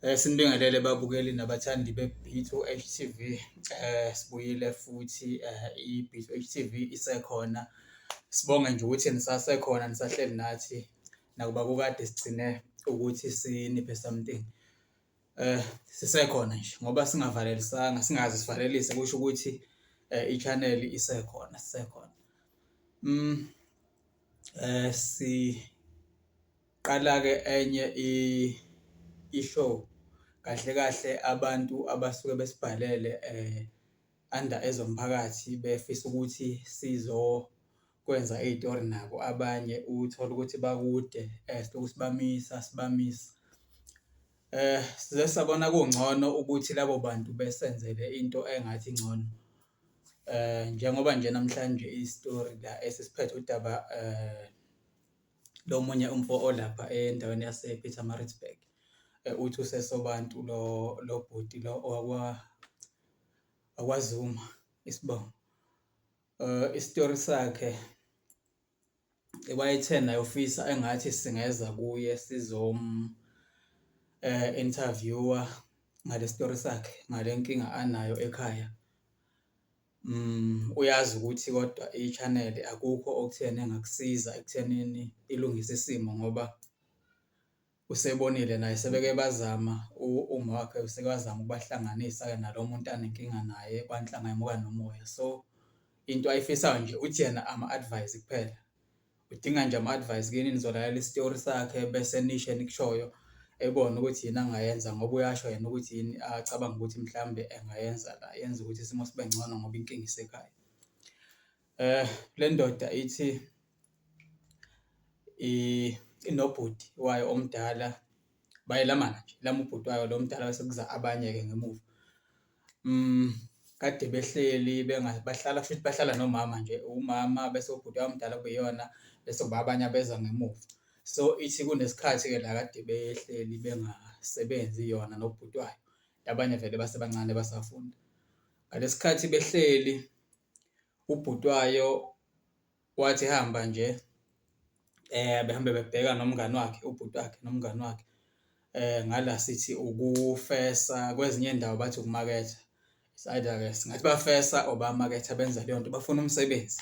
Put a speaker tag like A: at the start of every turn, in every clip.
A: Sinibingelele babukeli nabathandi be-B2H TV. Sibuyile futhi i-B2H TV isekhona. Sibonge nje ukuthi nisasekhona nisahleli nathi nakuba kukade sigcine ukuthi siniphe something. Sisekhona nje ngoba singavalelisanga singaze sivalelise kusho ukuthi i-channel isekhona sisekhona. Siqala-ke enye i-show kahle kahle abantu abasuke besibhalele under ezomphakathi befisa ukuthi sizokwenza iy'tori nabo abanye uthole ukuthi bakude silokhu sibamisa sibamisa. Size sabona kungcono ukuthi labo bantu besenzele into engathi ingcono. Njengoba nje namhlanje isitori la esisiphethe udaba lomunye umfo olapha endaweni yase-Pietermaritzburg. Uthi usesoBantu lo lo bhuti lo wakwaZuma isibongo. Isitori sakhe wayethe naye ufisa engathi singeza kuye sizom interview-a ngale sitori sakhe, ngale nkinga anayo ekhaya. Uyazi ukuthi kodwa i-channel akukho okutheni engakusiza ekuthenini ilungise isimo ngoba usebonile naye sebeke bazama uma wakhe useke wazama ukubahlanganisa-ke nalo muntu anenkinga naye kwanhlanga yimuka nomoya. So, into ayifisayo nje uthi yena ama-advice kuphela. Udinga nje ama-advice kini nizolalela isitori sakhe bese nisho enikushoyo ebone ukuthi yini angayenza ngoba uyasho yena ukuthi yini acabanga ukuthi mhlawumbe engayenza la yenza ukuthi isimo sibe ngcono ngoba inkinga isekhaya. Le ndoda ithi inobhuti wayo omdala bayelamana nje lama ubhuti wayo lo omdala bese kuza abanye-ke ngemuva. Kade behleli bahlala kushuthi bahlala nomama nje, umama bese ubhuti wami omdala kube iyona bese kuba abanye abeza ngemuva. So, ithi kunesikhathi-ke la kade behleli bengasebenzi yona nobhuti wayo, abanye vele basebancane basafunda. Ngalesi khathi behleli ubhuti wayo wathi ehamba nje behambe bebheka nomngani wakhe ubhuti wakhe nomngani wakhe ngala sithi ukufesa kwezinye iy'ndawo bathi ukumaketha. It's either-ke singathi bafesa or bayamaketha benza leyo nto bafuna umsebenzi.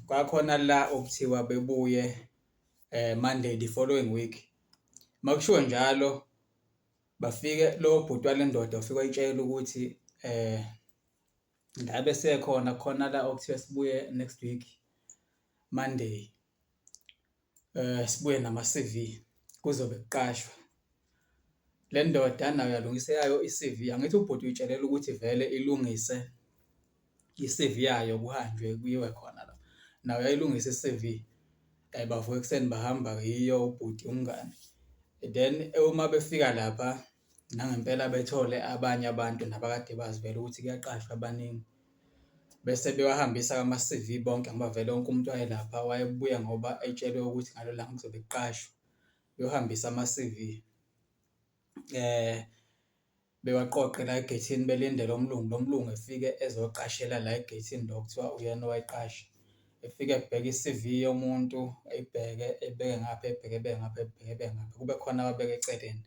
A: Kwakhona la okuthiwa bebuye Monday the following week. Uma kushiwo njalo bafike lo bhuti wale ndoda ufike wayitshela ukuthi la besekhona khona la okuthiwa sibuye next week Monday sibuye nama-C_V kuzobe kuqashwa. Le ndoda nayo yalungisa eyayo i-C_V, angithi ubhuti uyitshelela ukuthi vele ilungise i-C_V yayo kuhanjwe kuyiwe khona la. Nayo yayilungisa i-C_V, bavuka ekuseni bahamba-ke yiyo ubhuti umngani. Then uma befika lapha nangempela bethole abanye abantu nabakade bazi vele ukuthi kuyaqashwa baningi. Bese bewahambisa-ke ama-C_V bonke ngoba vele wonke umuntu wayelapha wayebuya ngoba etshelwe ukuthi ngalelo langa kuzobe kuqashwa. Beyohambisa ama-C_V bewaqoqe la egeyithini belinde lo mlungu, lo mlungu efike ezoqashela la egeyithini lo okuthiwa uyena owayeqasha. Efike ebheke i-C_V yomuntu eyibheke ebeke ngapha, ebheke ebeke ngapha, ebheke ebeke ngapha, kube khona awabeka eceleni.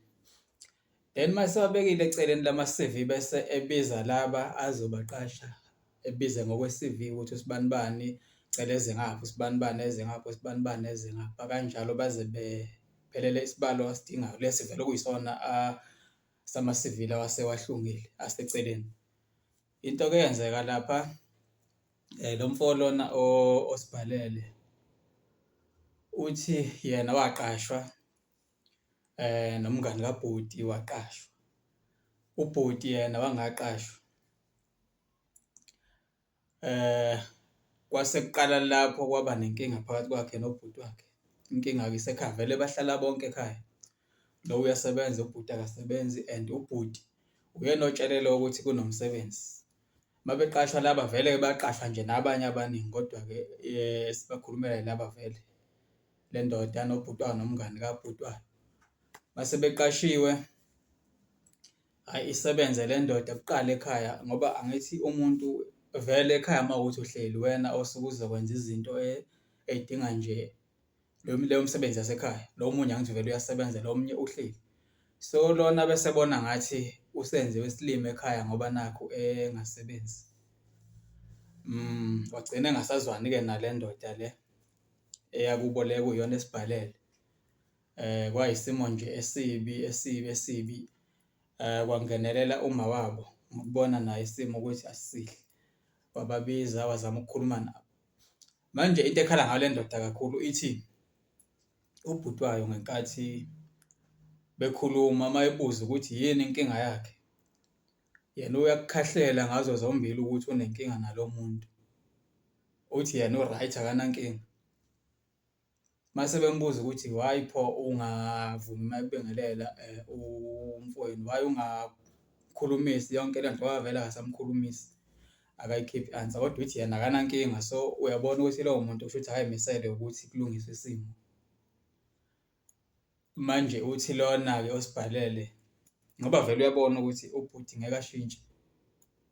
A: Then uma esewabekile eceleni lama-C_V bese ebiza laba azobaqasha, ebize ngokwe-C_V ukuthi usibanibani cela eze ngapha, usibanibani eze ngapha, usibanibani eze ngapha, kanjalo baze bephelele isibalo asidingayo lesi vele okuyisona sama-C_V lawa asewahlungile aseceleni. Into-ke eyenzeka lapha lo mfo lona osibhalele uthi yena waqashwa nomngani kabhuti waqashwa, ubhuti yena wangaqashwa. Kwase kuqala lapho kwaba nenkinga phakathi kwakhe nobhuti wakhe, inkinga-ke isekhaya vele bahlala bonke ekhaya. Lo uyasebenza ubhuti akasebenzi and ubhuti uyena otshelelwe ukuthi kunomsebenzi. Uma beqashwa laba vele baqashwa nje nabanye abaningi kodwa-ke esibakhulumela yilaba vele. Le ndoda nobhuti wayo nomngani kabhuti wayo. Mase beqashiwe, hhayi isebenze le ndoda kuqala ekhaya ngoba angithi umuntu vele ekhaya uma kuwukuthi uhleli uwena osuke uzokwenza izinto ey'dinga nje leyo misebenzi yasekhaya. Lo omunye angithi vele uyasebenza lo omunye uhleli. So lona bese bona ngathi usenziwe isilima ekhaya ngoba nakhu engasebenzi. Wagcina engasazwani-ke nale ndoda le eyakubo le ekuyiyona esibhalele. Kwayisimo nje esibi esibi esibi kwangenelela umawabo ngokubona naye isimo ukuthi asisihle, wababiza wazama ukukhuluma nabo. Manje into ekhala ngayo le ndoda kakhulu ithi ubhuti wayo ngenkathi bekhuluma mayebuza ukuthi yini inkinga yakhe, yena uyakukhahlela ngazo zombili ukuthi unenkinga nalo muntu. Uthi yena u-right akanankinga. Mase bembuza ukuthi why pho ungavumi uma ekubingelela umfowenu, why ungakhulumisi yonke lento ngoba vele akasamkhulumisi, akayikhiphi i-answer kodwa uthi yena akanankinga. So uyabona ukuthi lowo muntu kushuthi akayimisele ukuthi kulungiswe isimo. Manje uthi lona-ke osibhalele ngoba vele uyabona ukuthi ubhuti ngeke ashintshe,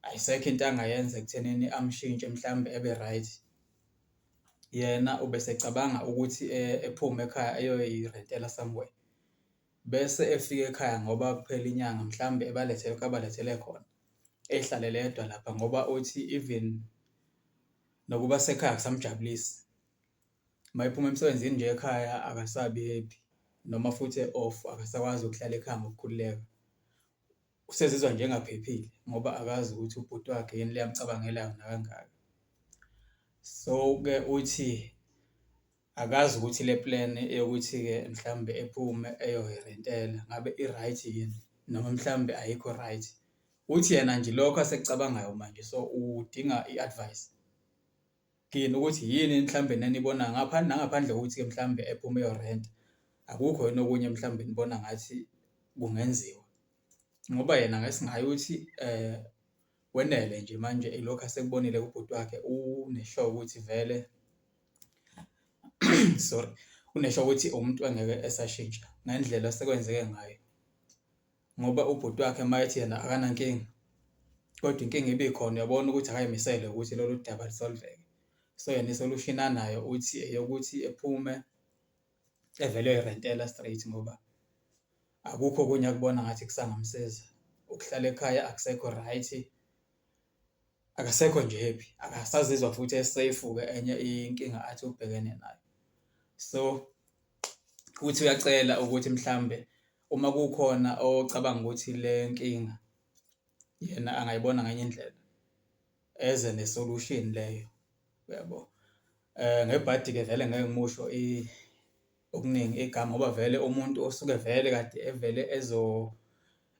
A: ayisekho into angayenza ekuthenini amshintshe mhlambe ebe right. Yena ubesecabanga ukuthi ephume ekhaya eyoyirentela somewhere, bese efika ekhaya ngoba kuphela inyanga mhlambe ebalethele lokhu abalethele khona, ey'hlalele yedwa lapha ngoba uthi even nokuba sekhaya akusamjabulisi. Uma ephuma emsebenzini nje ekhaya akasabi happy noma futhi e-off akasakwazi ukuhlala ekhaya ngokukhululeka. Usezizwa nje engaphephile ngoba akazi ukuthi ubhuti wakhe yini le amcabangelayo nakangaka. So-ke uthi akazi ukuthi le plan eyokuthi-ke mhlawumbe ephume eyoyirentela ngabe i-right yini noma mhlawumbe ayikho right. Uthi yena nje lokho asekucabangayo manje so udinga i-advice kini ukuthi yini mhlawumbe enibona ngapha nangaphandle kokuthi-ke mhlawumbe ephume eyorenta, akukho yini okunye mhlawumbe enibona ngathi kungenziwa. Ngoba yena ngesingaye uthi wenele nje manje ilokhu asekubonile kubhuti wakhe une-sure ukuthi vele sorry, une-sure ukuthi umuntu engeke esashintsha ngendlela osekwenzeke ngayo. Ngoba ubhuti wakhe uma ethi yena akanankinga kodwa inkinga ibikhona uyabona ukuthi akayimisele ukuthi lolu daba lusolveke. So yena i-solution anayo uthi eyokuthi ephume evele eyoyirentela straight ngoba akukho okunye akubona ngathi kusangamsiza. Ukuhlala ekhaya akusekho right, akasekho nje happy, akasazizwa futhi e-safe-ke enye inkinga athi ubhekene nayo. So uthi uyacela ukuthi mhlambe uma kukhona ocabanga ukuthi le nkinga yena angayibona ngenye indlela eze ne-solution leyo, uyabo. Ngebhadi-ke vele ngeke ngimusho okuningi igama ngoba vele umuntu osuke vele kade evele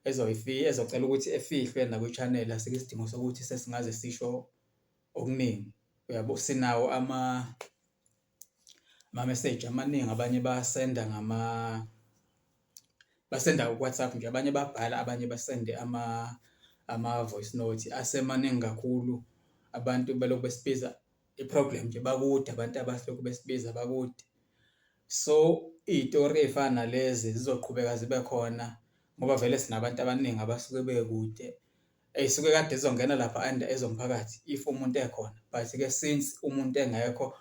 A: ezocela ukuthi efihlwe nakwi-channel asikho isidingo sokuthi sesingaze sisho okuningi, uyabo. Sinawo ama-message amaningi abanye basenda ngama basenda ku-WhatsApp nje abanye babhala abanye basende ama-voice note asemaningi kakhulu. Abantu belokhu besibiza i-problem nje bakude abantu abahlokhu besibiza bakude. So iy'tori ey'fana nalezi zizoqhubeka zibe khona ngoba vele sinabantu abaningi abasuke bekude ey'suke kade zizongena lapha under ezomphakathi if umuntu ekhona but-ke since umuntu engekho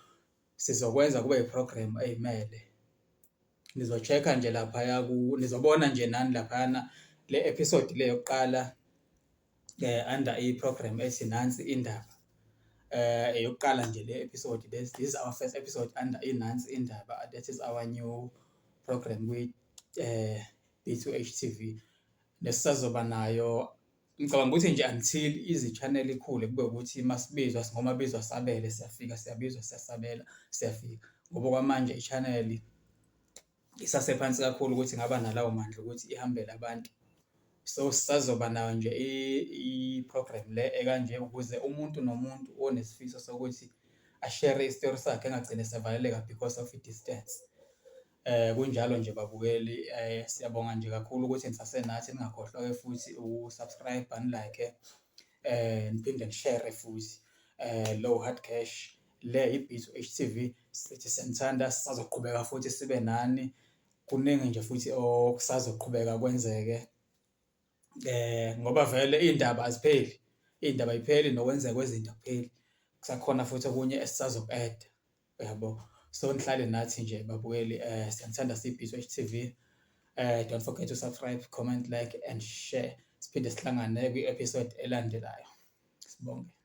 A: sizokwenza kube i-program ey'mele. Nizo-check-a nje laphaya nizobona nje nani laphayana le episode le yokuqala under i-program ethi Nansi Indaba. Eyokuqala nje le episode this is our first episode under iNansi Indaba that is our new program kwi B2H T_V. Nesisazoba nayo ngicabanga ukuthi nje until ize i-channel ikhule kube ukuthi masibizwa ngomabizwa sabele siyafika siyabizwa siyasabela siyafika. Ngoba okwamanje i-channel isasephansi kakhulu ukuthi ingaba nalawo mandla ukuthi ihambele abantu. So sisazoba nayo nje i-program le ekanje ukuze umuntu nomuntu onesifiso sokuthi ashere isitori sakhe engagcini esevaleleka because of i-distance. Kunjalo nje babukeli siyabonga nje kakhulu ukuthi nisasenathi ningakhohlwa-ke futhi uku-subscribe-a ni-like niphinde ni-share futhi lo Hard Cash le i-B2H T_V sithi siyanithanda sisazoqhubeka futhi sibe nani. Kuningi nje futhi okusazoqhubeka kwenzeke ngoba vele iy'ndaba azipheli, iy'ndaba ay'pheli nokwenzeka kwezinto akupheli. Kusakhona futhi okunye esisazoku-add-a uyabo. So nihlale nathi nje babukeli siyanithanda siyi-B2H T_V. Don't forget to subscribe, comment, like and share. Siphinde sihlangane kwi-episode elandelayo. Sibonge.